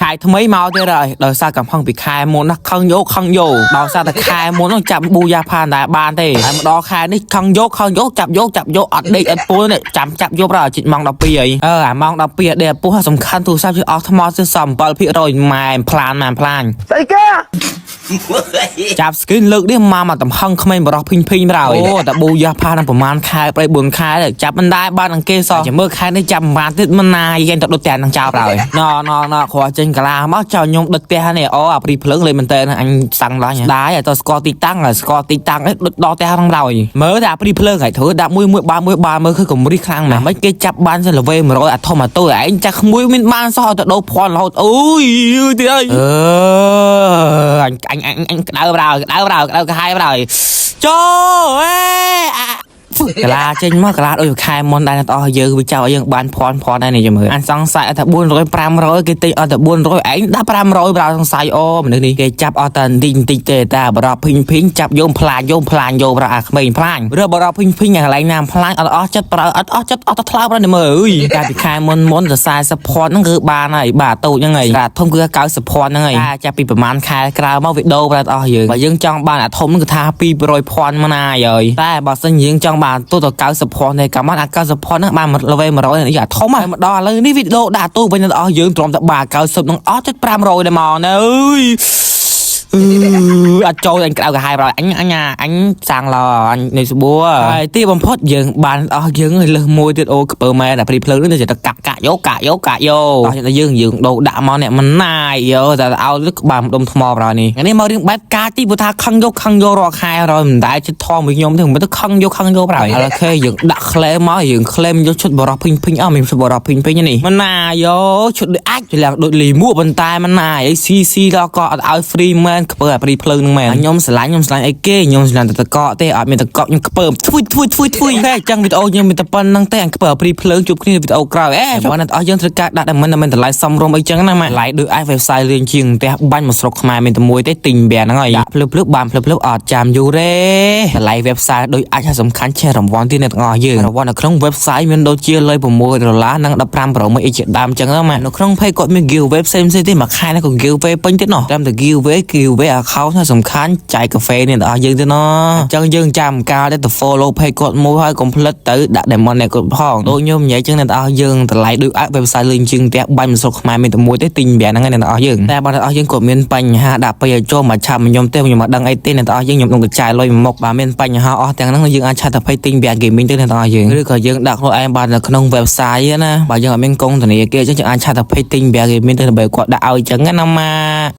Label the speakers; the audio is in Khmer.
Speaker 1: ខែថ្មីមកទៀតហើយដោយសារកំហឹងពីខែមុនណាខឹងយកខឹងយកដោយសារតែខែមុននោះចាប់ Booyah Pass ដែរបានទេហើយមកដល់ខែនេះខឹងយកខឹងយកចាប់យកចាប់យកអត់ដេកអត់ពួននេះចាំចាប់យកដល់ជិតម៉ោង12ហើយអឺអាម៉ោង12អត់ដេកអត់ពោះសំខាន់ទូរស័ព្ទជិះអស់ថ្មទៅសំ7%ម៉ែផ្លានម៉ែផ្លាន
Speaker 2: ស្អីគេ
Speaker 1: ចាប់ skin លើកនេះមកមកតំហឹងក្មេងបរោះភីងភីងប្រហើយអូតែ Booyah Pass នឹងប្រហែលខែប្រៃ4ខែចាប់មិនដែរបានអង្គគេសោះចាំមើលខែនេះចាប់មិនបានទៀតមិនណាយែងទៅដុតផ្ទះនឹងចោលប្រហើយណណណគ្រាន់ចេញកាឡាមកចោលខ្ញុំដុតផ្ទះនេះអូអាព្រីភ្លើងលេមែនតើអញសាំងឡាញដែរឲ្យតស្គាល់ទីតាំងស្គាល់ទីតាំងឯងដុតដល់ផ្ទះហ្នឹងហើយមើលតែអាព្រីភ្លើងឲ្យធ្វើដាក់មួយមួយបានមួយបានមើលគឺកំរិះខ្លាំងណាស់មិនគេចាប់បានសិនល្វេ100អាធំអាតូចឯងចាស់ក្មួយមានបានសោះទៅដូរភ័ណ្ឌរហូតអូយទៀតអើយអឺអញអញអញក្តៅប្រោយក្តៅប្រោយក្តៅកាហាយប្រោយចូលអេអាកាឡាចេញមកកាឡាដូចខែមុនដែរតោះយើងវាចោលយើងបានភ័ណ្ឌភ័ណ្ឌដែរនេះចាំមើលអញសង្ស័យថា400 500គេទិញអត់តែ400ឯងដាក់500ប្រោសង្ស័យអូមនុស្សនេះគេចាប់អត់តែបន្តិចបន្តិចទេតែបរោះភីងភីងចាប់យកផ្លាញយកផ្លាញយកប្រោអាក្មេងផ្លាញឬបរោះភីងភីងកន្លែងណាផ្លាញអត់អស់ចិត្តប្រោអត់អស់ចិត្តអត់ទៅថ្លើប្រោនេះមើលអើយកាលពីខែមុនមុនទៅ40ភ័ណ្ឌហ្នឹងគឺបានហើយបាទតូចហ្នឹងហើយអាធំគឺ90ភ័ណ្ឌហ្នឹងហើយចាប់ពីប្រហែលខែក្រោយមកវីដេអូប្រោអស់យើងបើយើងចង់បានអាធំហ្នឹងគឺថា200ភ័ណ្ឌមកណាហើយតែបើសិនយើងចង់បានទូទៅ90ភ័ណ្ឌទេកាលមកអា90ភ័ណ្ឌហ្នឹងបានល្វេ100នេះអាធំហើយមកដល់ឥឡូវនេះវីដេអូដាក់ទូវិញដល់អស់យើងទ្រាំតែបាទ90ហ្នឹងអស់ចិត្ត500ដែរមកណើអើយ អឺអត់ចូលអញក្តៅក្រហាយប្រអញអញអញសាំងឡអញនេះស្បួរហើយទីបំផុតយើងបានអស់យើងលើសមួយទៀតអូក្ពើម៉ែតែព្រីភ្លើងនេះទៅកាក់កាក់យកកាក់យកកាក់យកអស់យើងយើងដូរដាក់មកនេះមិនណាយយោតែឲ្យក្បាលដុំថ្មប្រនេះថ្ងៃនេះមករឿងបែបការទីព្រោះថាខឹងយកខឹងយករាល់ខែរយមិនដែលចិត្តធំមួយខ្ញុំទេមិនទៅខឹងយកខឹងយកប្រហើយឥឡូវខេយើងដាក់ claim មកយើង claim យកឈុតបរោះភីងភីងអស់មានឈុតបរោះភីងភីងនេះមិនណាយោឈុតដូចអាចឡើងដូចលីមួប៉ុន្តែមិនណាអីស៊ីស៊ីដល់ក៏អត់ឲ្យ free មែនខ្ពើអាព្រីភ្លើងនឹងមែនខ្ញុំស្រឡាញ់ខ្ញុំស្រឡាញ់អីគេខ្ញុំស្រឡាញ់តែតកទេអត់មានតកខ្ញុំខ្ពើមធ្វីធ្វីធ្វីធ្វីតែអញ្ចឹងវីដេអូខ្ញុំមានតែប៉ុណ្្នឹងទេអញខ្ពើអាព្រីភ្លើងជួបគ្នាវីដេអូក្រោយអេបើអ្នកអស់យើងត្រូវការដាក់តែមិនមិនតម្លៃសមរម្យអីចឹងណាម៉ែតម្លៃដូចអាច website រៀងជាងផ្ទះបាញ់មួយស្រុកខ្មែរមានតែមួយទេទិញបែហ្នឹងហើយដាក់ភ្លឺភ្លឺបានភ្លឺភ្លឺអត់ចាំយូរទេតម្លៃ website ដូចអាចសំខាន់ឆេះរង្វាន់ទៀតអ្នកទាំងអស់យើងរង្វាន់នៅក្នុង website មានដូចជាលុយ6ដុល្លារនិង15 Pro អីជាដើមចឹងណាម៉ែនៅក្នុង page គាត់មាន giveaway ផ្សេងផ្សេងទេមួយខែនេះក៏ giveaway ពេញទៀតណោះតាមតែ giveaway giveaway account ហើយសំខាន់ចែកកាហ្វេនេះដល់យើងទៀតណោះអញ្ចឹងយើងចាំកាលទៅ follow page គាត់មួយហើយកុំភ្លេចទៅដាក់ diamond អ្នកគាត់ផងដូចខ្ញុំនិយាយចឹងអ្នកទាំងអស់យើងតម្លៃដូចអាច website លេងជាងផ្ទះបាញ់មួយស្រុកខ្មែរមានតែមួយទេទិញបែហ្នឹងឯងអ្នកទាំងអស់យើងតែបើអ្នកទាំងអស់យើងគាត់មានបញ្ហាដាក់ពេញឲ្យចូលមកឆាប់ខ្ញុំទេខ្ញុំមិនដឹងអីទេអ្នកទាំងអស់យើងខ្ញុំនឹងទៅចាយលុយមួយមុខបើមានបញ្ហាអស់ទាំងហ្នឹងយើងអាច chat ទៅ page ទិញបែ gaming ទៅអ្នកទាំងអស់យើងឬក៏យើងដាក់ខ្លួនឯងបាននៅក្នុង website ណាបើយើងអត់មានកងធនាគារអញ្ចឹងយើងអាច chat ទៅ page ទិញបែ gaming ទៅដើម្បីគាត់ដាក់ឲ្យអញ្ចឹងណាម៉ា។